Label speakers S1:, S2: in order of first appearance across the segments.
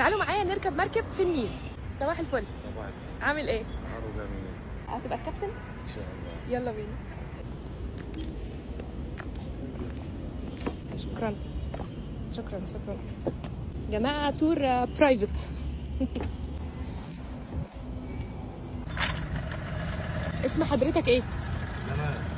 S1: تعالوا معايا نركب مركب في النيل. صباح الفل.
S2: صباح الفل.
S1: عامل ايه؟
S2: نهاره جميل.
S1: هتبقى الكابتن؟
S2: ان شاء الله.
S1: يلا بينا. شكرا شكرا شكرا. جماعة، tour private. اسم حضرتك ايه؟
S2: تمام.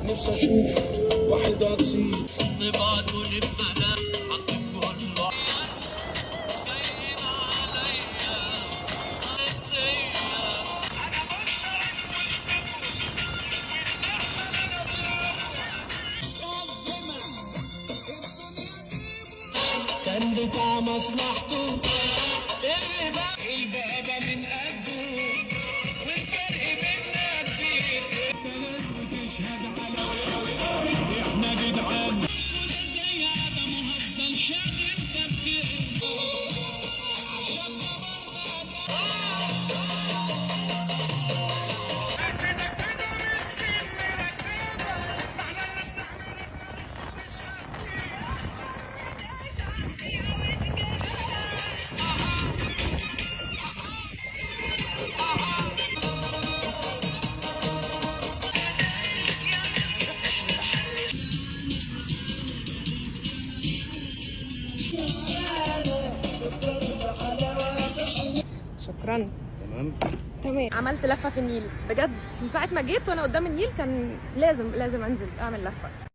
S3: نفسي اشوف واحد اصيل.
S4: بعد ونبقى حط كله جايين عليا.
S3: كان بتاع مصلحته البابا من قده، والفرق بينا كبير. بلد وتشهد على احنا جدعان زي ادم وهفضل شاغل تفكير عشان.
S1: شكرا.
S2: تمام.
S1: تمام. عملت لفة في النيل بجد، من ساعة ما جيت وانا قدام النيل كان لازم لازم انزل اعمل لفة.